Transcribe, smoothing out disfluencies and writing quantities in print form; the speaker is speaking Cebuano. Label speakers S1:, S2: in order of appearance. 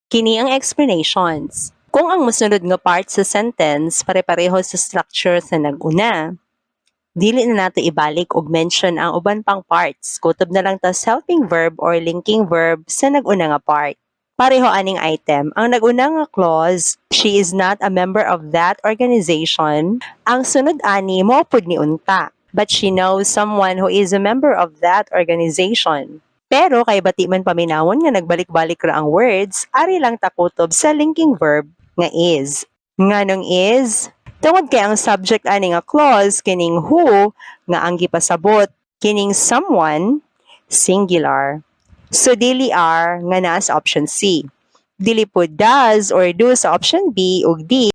S1: Kini ang explanations. Kung ang mosunod nga part sa sentence pare-pareho sa structure sa nag-una, dili na nato ibalik og mention ang uban pang parts. Kutob na lang ta sa helping verb or linking verb sa nag-una nga part. Pareho aning item. Ang nag-una nga clause, "She is not a member of that organization." Ang sunod ani mao pud ni unta. "But she knows someone who is a member of that organization." Pero kay bati man paminawon nga nagbalik-balik ra ang words, ari lang ta kutob sa linking verb nga "is." Nganong "is"? Tungod kay ang subject ani nga clause kining "who" nga ang gipasabot kining "someone," singular. So dili "are" nga naa sa option C. Dili po "does" or "do" sa option B ug D.